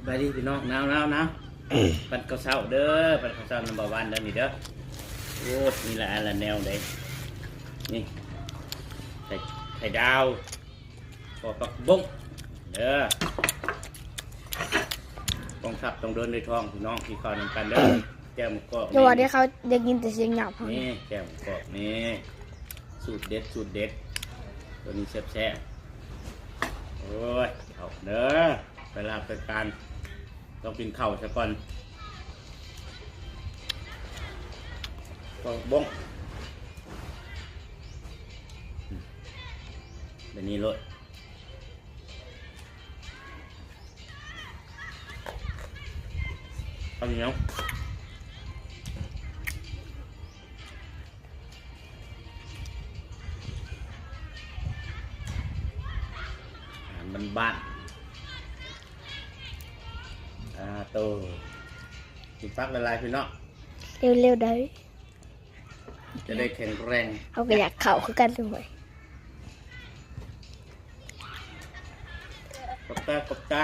ສະບາຍດີພີ່ນ້ອງ ໜາວໆໆ ປັນເຂົ້າເຊົ້າເດີ ປັນເຂົ້າເຊົ້ານຳບ່າວວານເດີນີ້ເດີ. ໂອ້ ມີຫຼາຍອັນຫຼາຍແນວເດ້ ນີ້ ໄຂ່ ໄຂ່ດາວ ກໍຜັກບົ້ງເດີ. ກອງທັບຕ້ອງເດີນດ້ວຍທ້ອງ ພີ່ນ້ອງ ກິນເຂົ້ານຳກັນເດີ. ແຈ່ວໝູກກອບ ແຕ່ວ່າໄດ້ເຂົ້າ ໄດ້ຍິນແຕ່ສຽງຫຍາບເທົ່ານັ້ນ. ນີ້ແຈ່ວໝູກກອບນີ້ ສູດເດັດ ສູດເດັດ ໂຕນີ້ແຊບໆ. ໂອ້ຍ ເຂົ້າເດີ ໄປລາບໄປການ ຕ້ອງກິນເຂົ້າຊະກ່ອນ. ກໍບົ້ງ ແບບນີ້ໂລດ ເຂົ້າໜຽວ ອາຫານບ້ານໆ. ອາໂຕ ກິນຜັກຫຼາຍໆ ພີ່ນ້ອງ ເລັວໆ ໄດ້ ຈະໄດ້ແຂງແຮງ. ເຮົາກໍຢາກເຂົ້າຄືກັນເລີຍ ຂອບໃຈ ຂອບໃຈ.